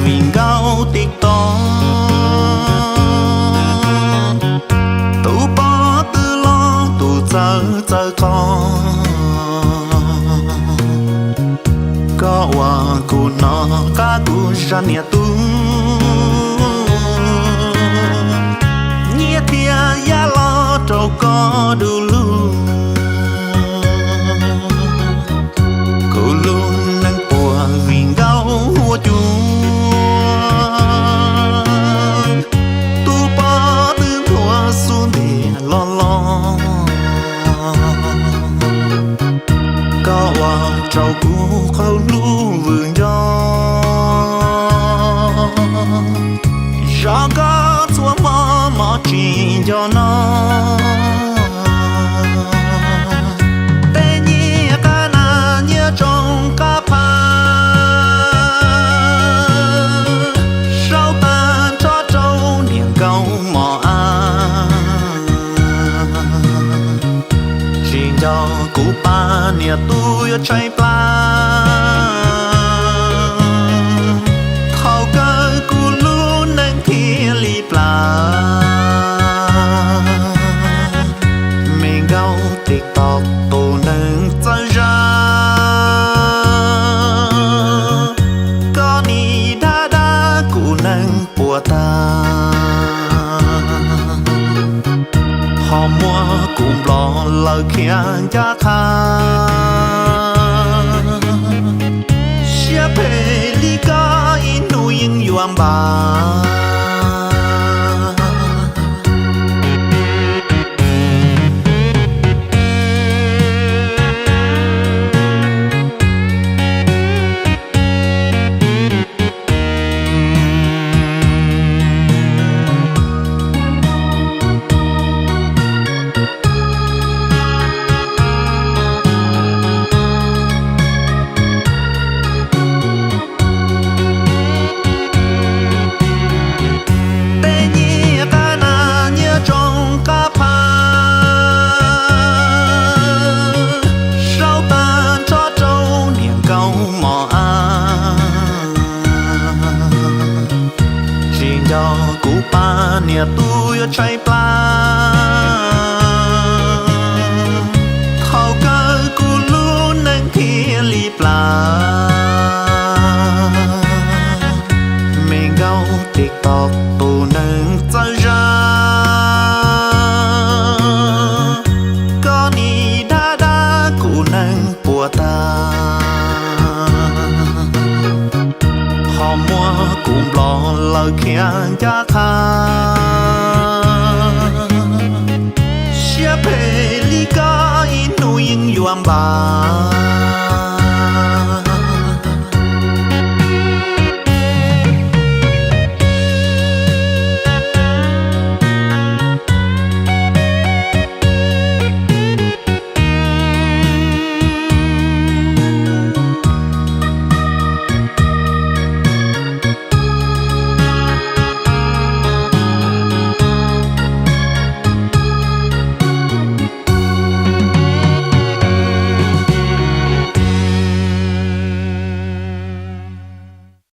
Vim nkauj TikTok, tus pov twb los tus txawj txawj qhov, koj ua kuv hnov qab kuv zaj niam tub, nyiaj thiab yaj los rau koj du lug. Kuv lub neej puas vim nkauj huab cua, tus pov twb nthuav xub ntiag los los, koj ua rau kuv qaug lub vwm nco. Zov koj txhua hmo mov tsis nco no, tej nyiaj qab nas nyiaj tsoos qab pha, sau tag nrho rau niam nkauj mos ab. Tsis nco kuv pab niam tub yuav tshaib plab, thaum kawg kuv lub neej thiaj li plam. Me nkauj TikTok tus neeg txawj zaj, koj nim dag dag kuv neeg puas tag, ho muab kuv nplog lawv khiav ncaj qha. Siab phem li koj ib hnub yeej yuav npam. Tej nyiaj qab nas nyiaj tsoos qab pha, sau tag nrho rau niam nkauj mos ab. Tsis nco kuv pab niam tub yuav tshaib plab, thaum kawg kuv lub neej thiaj li plam. Me nkauj TikTok tus neeg txawj zaj, koj nim dag dag kuv neeg puas tag, ho muab kuv nplog lawv khiav ncaj qha. Siab phem li koj ib hnub yeej yuav npam.